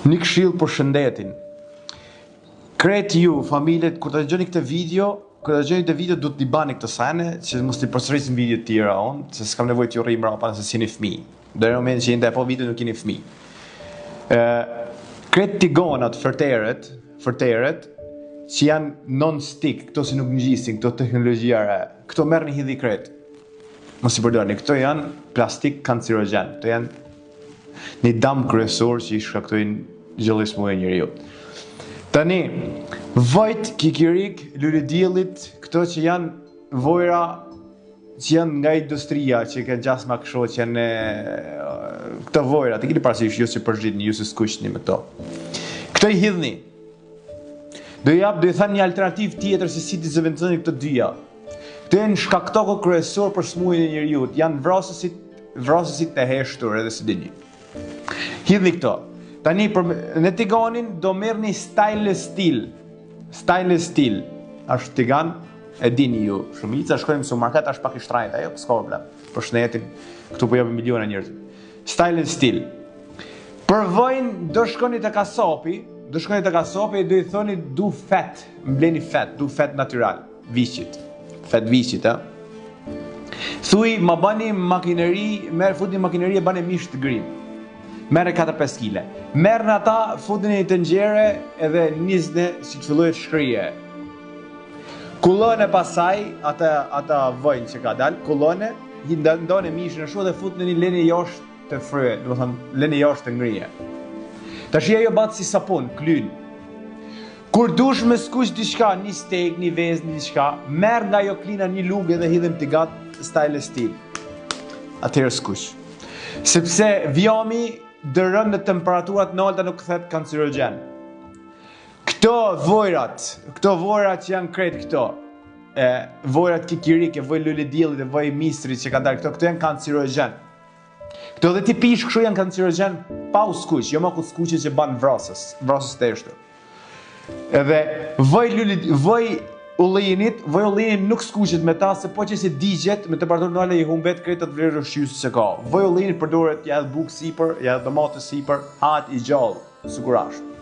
Një këshillë për shëndetin. Krejt ju, familjet, kur të dëgjoni këtë video, kur të dëgjoni këtë video duhet t'i bani këto sene, që mos t'i përsërisim video të tjera unë, se s'kam nevojë t'ju rri mbrapa nëse s'jeni fëmijë. Deri në momentin që jeni po video nuk jeni fëmijë. Ë krejt tigonat, fërteret, fërteret që janë non-stick, këto si nuk ngjisin, këto teknologjia re, këto merrni hidhi krejt. Mos i përdorni, këto janë plastik kancerogjen, këto janë Një dam kryesor që i shkaktojnë gjëllë sëmundje njeriut. Tani, vojt, kikirik, lulediellit, këto që janë vojra që janë nga industria, që kanë gjasma kështu që janë këto vojra, të keni parasysh ju si përzgjidhni, ju si skuqni me këto. Këto i hidhni. Do jap, do i them një alternativë tjetër se si t'i zëvendësoni këto dyja. Këto janë shkaktorë kryesor për sëmundjen e njeriut, janë vrasësit, vrasësit e heshtur edhe s'i dini. Hidhni këto. Tani për në tiganin do merrni stainless steel. Stainless steel. Është tigan e dini ju. Shumica shkojmë në supermarket është pak i shtrenjtë ajo, s'ka problem. Për shëndetin, këtu po japin miliona njerëz. Stainless steel. Për vojnë do shkoni te kasapi, do shkoni te kasapi e do i thoni du fet, më bleni fet, du fet natyral. Viqit. Fet viqit, a? Thuj, ma bani makineri, merr futni makineri e bani mish të grim. Merre 4-5 kile. Merrni ata, futni në tenxhere edhe nisne si të fillojë të shkrije. Kullone pasaj, ata, ata vojnë që ka dal, kullone, ndone mishin ashtu dhe futni një leni jashtë të fryje, do të thënë, leni jashtë të ngrije. Tash ajo bëhet si sapun, klyn. Kur dush me skuq diçka, një steak, një vezë, një diçka, merr nga ajo klina një lugë dhe hidhem tigan stainless steel. Atëherë skuq. Sepse dhjami dërën në temperaturat nalta nuk kthehet kancerogjen. Këto vojrat, këto vojrat që janë krejt këto, e, vojrat kikirik, e voj lulediellit, e voj misrit që kanë dalë këto, këto janë kancerogjen. Këto edhe ti pish kështu janë kancerogjen pa u skuq, jo ma ku skuqe që ban vrasës, vrasës të heshtur. Edhe vaj lulit, vaj ullinit, vaj ullinit nuk skuqet me ta se po që se digjet me temperaturë nale i humbet krejt atë vlerë ushqyese që ka. Vaj ullinit përdoret ja hedh bukë sipër, ja hedh domate sipër, hahet i gjallë, sikur është.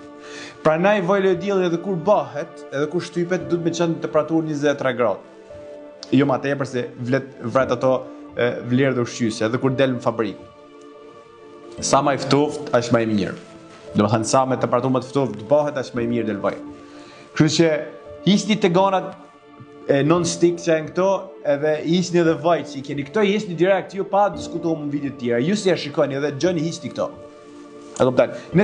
Prandaj vaj luledielli edhe kur bëhet, edhe kur shtypet, duhet me qenë në temperaturë 23 gradë. Jo ma tepër se vlet vret ato vlerë dhe ushqyese, edhe kur del në fabrikë. Sa më i ftohtë, aq më i mirë. Do të thënë sa me temperaturë më të ftohtë të bëhet, aq më i mirë del vaj. Kështu që hiqni tiganat e non-stick që janë këto, edhe hiqni edhe vaj që i keni këto, i hiqni direkt ju pa diskutuar në video të tjera. Ju si e shikoni edhe gjëni hiqni këto. E kupton?